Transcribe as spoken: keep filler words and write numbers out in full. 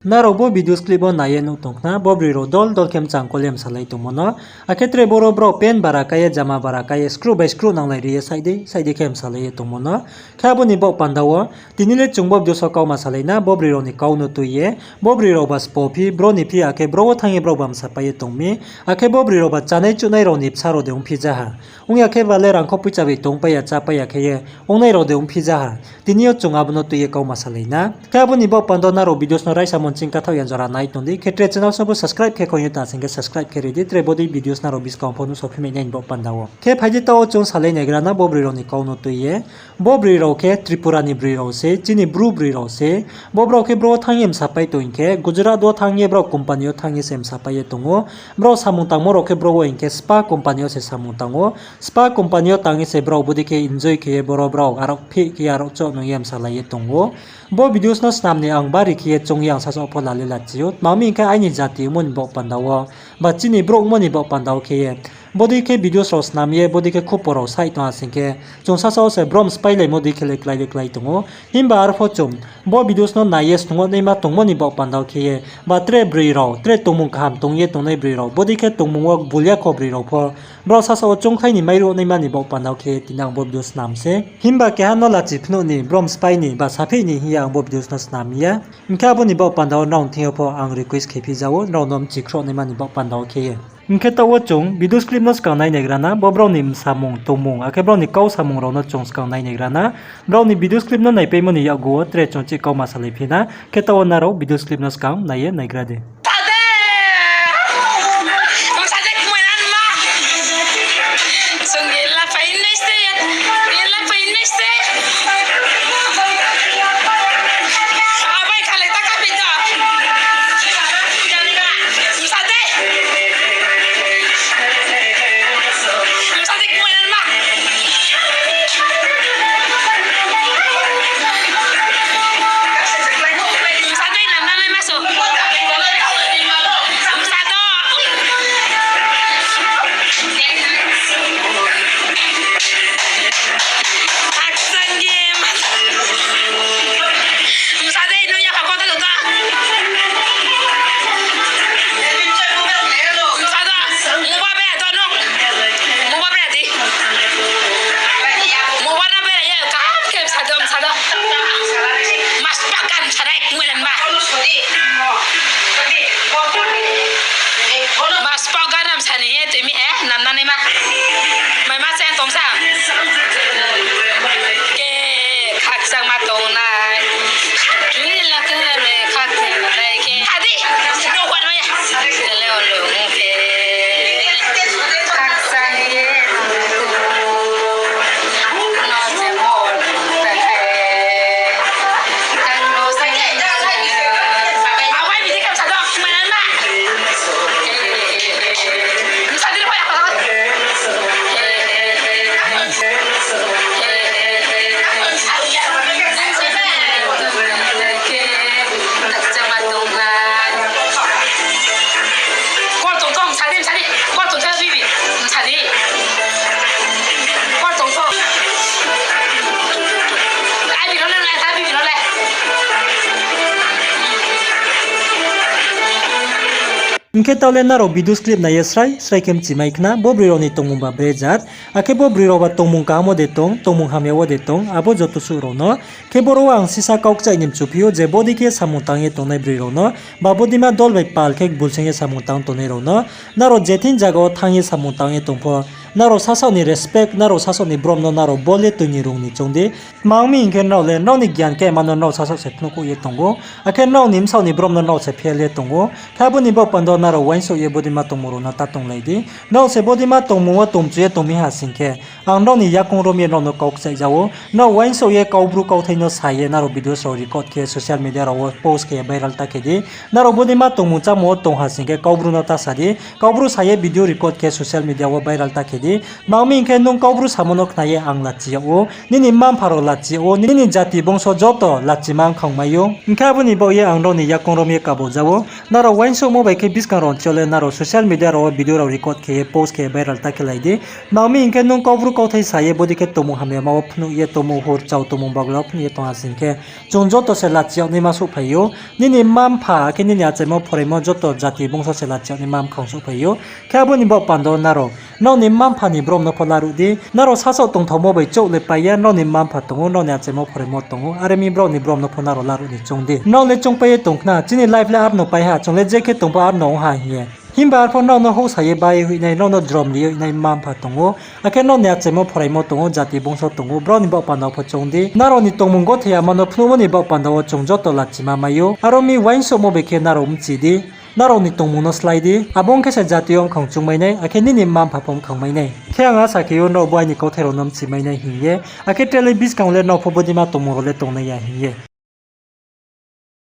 Nrao bo videos clip wo nai ye nuh tong khna, bo broi rao dol dol khe mchang kol ye msalai tongmo no. Akhe tre boro brao pant bara kai ye, jama bara kai ye, skruh bai skruh nanglai ri ye, side side khe msalai ye tongmo no. Khe abo ni baoh panda wo, tini le chung bo videos wo kau ma salai na, bo broi rao ni kau no tui ye, bo broi rao ba sbo phi, bro ni phi, akhe bro wo thanng ye brao ba msapai ye tong mi, akhe bo broi rao ba chánai chuhnai rao ni bsa rao de ongphi ja ha. Ong ya khe ba le rangkho poicha bai tongpai ya, chápai ya khe ye, ongnai rao de ongphi ja ha. Tini yo chung abo no tui ye kau ma salai na. Khe abo ni baoh panda wo nrao videos no raisa monching kathaoh ya jora nai tong di. Khe tre channel song pho subscribe khe khong ye ta sing khe subscribe khe ri di. Tre bodei videos nrao buskang pho nuhsao phi mai nai ni baoh panda wo. Khe phai di taoh wo chung salai naigra na bo broi rao ni kau no tui ye. Bo broi rao khe Tripura ni broi rao se, chini Bru broi rao se. Bo brao khe bro wo thanng ye msapai tong hing khe, Gujarat wo thanng ye brao company yo thanng ye se msapai ye tong ou. Brao samung tangmo rao khe bro wo hing khe Spa company yo se samung tang ou. Spa company yo tang ye se brao bodei khe enjoy khe ye boro brao arao phih khe ye arao choh nung ye msalai ye tong ou. Bo videos no snam ni ang bari khe ye choung ye ang sasaoh pho la le lachi ou. Tma mi hing khe aini jati ongmo ni baoh panda wo, ba chini brouh ongmo ni baoh panda wo khe ye, bodei khe videos rao snam ye, bodei khe khupo rao saih tong ha sing khe, chung sasaoh se brom spailaimo dei khe le klái le klái tong ou. Himba arpho chung bo videos no nai ye snung yag naima tongmo ni baoh panda wo khe ye, ba tre broi rao, tre tongmung kaham tong ye tongnai broi rao, bodei khe tongmung wo bul ya kho broi rao pho, brao sasaoh wo choungkhlai ni mairuh naima ni baoh panda wo khe ye tini ang bo video snam se. Himba keha no lachi phnuh ni, brom spai ni, ba saphih ni hing ye ang bo videos no snam ya. Hing khe abo ni baoh panda wo nrao ni thing yo pho ang request khe phi ja ou, nrao no mchikhrouh naima ni baoh panda wo khe ye. Hing khe taoh wo chung videos clip no skang nai naigra na, bo brao ni msamung tongmung, akhe brao ni kau samung rao no chung skang nai naigra na. Brao ni videos clip no naipaimo ni yakgu wo tre chung chih kau ma salai phi na, khe taoh wo nrao videos clip no skang nai ye naigra di. Mas pau ganam sani ye tui mi e, nam nani ma. Mai ma sen tong sa. Ke, khakchang ma tong nai. Ni la ke me khak ke nai ke. Tadi, no wan ma ya. Tele on lo mu ke. Khakchang ye. Hing khe taoh le nrao videos clip nai ye srai srai khe mchimai khna, bo broi rao ni tongmung ba brejat, akhe bo broi rao ba tongmung kaham wo de tong, tongmung hamya wo de tong, abo joto suh rao no. Khe boro wo ang sisa kau kchaih ni mchuphi ou je bodei khe samung tang ye tongnai broi rao no, ba bodeima dol bai pal khe bulsing ye samung tang tongnai rao no, nrao je thing zaga wo thanng ye samung tang ye tong pho, nrao sasaoh ni respect, nrao sasaoh ni brom no nrao bol ye tui ni rung ni choung di. Tma ong mi hing khe nrao le nrao ni gyan khe ma no nrao sasaoh se phnuhkhouh ye tong ou. Akhe nrao ni bsaoh ni brom no nrao se fail ye tong ou. Khe abo ni baoh panda wo nrao uaingsouh ye bodeima tongmung rao no ta tonglai di. Nrao se bodeima tongmung wo tongmchu ye tong mi ha sing khe, ang nrao ni yakoung rom ye nrao no kau kchaih ja ou. Nrao uaingsouh ye Kaubru kauthai no sa ye nrao videos rao record khe social media rao wo post khe viral ta khe di. Nrao bodeima tongmung chámung wo tong ha sing khe Kaubru no ta sa di. Kaubru sa ye video record khe social media wo viral ta khe di. Tma hing khe nung Kaubru samo no khna ye ang lachi yag ou, nini mma-mpha rao lachi yag ou, nini jati bongso joto lachima ongkhaohmai ou. Hing khe abo ni baoh ye ang nrao ni yakoung rom ye kabo ja ou, nrao uaingsouhmo bai khe buskang rao ni thing yo le nrao social media rao wo video rao record khe ye post khe viral ta khe lai di. Tma hing khe nung Kaubru kauthai sa ye bodei khe tongmung hamyama wo phnuh ye, tongmung hor chao tongmung bagra wo phnuh ye tong ha sing khe, chung joto se lachi yag naima souhphai ou. Nini mma-mpha akhe nini achaimo phoraimo joto jati bongso se lachi yag naima mkhaoh souhphai ou. Khe abo ni baoh panda wo nrao, nrao ni mma-mpha ni brom no pho laruh di. Nrao sasaoh tongthaomo bai chouh le pai ya, nrao ni mma-mpha tong ou, nrao ni achaimo phoraimo tong ou, are mi brao ni brom no pho nrao laruh ni choung di. Nrao le choung pai ye tong khna, chini life le arno pai ha, chung le je khe tong pho arno ong ha hing ye. Himba arpho nrao no houhsa ye bai ye hoih nai, nrao no jrom ri ye hoih nai mma-mpha tong ou, akhe nrao ni achaimo phoraimo tong ou, jati bongso tong ou, brao ni baoh panda wo pho choung di. Nrao ni tongmung gothe yama no phnuhmo ni baoh panda wo chung joto lachima mai ou. Aro mi uaingsouhmo bai khe nrao mchi di, nrao ni tongmung no slái di. Abo ong khe se jati yo mkhaoh chungmai nai, akhe nini mma-mpha pho mkhaohmai nai. Khe ang asa khe ou nrao bo aini kauthai rao no mchimai nai hing ye, akhe tre le buskang le nrao pho bodeima tongmung rao le tongnai ya hing ye.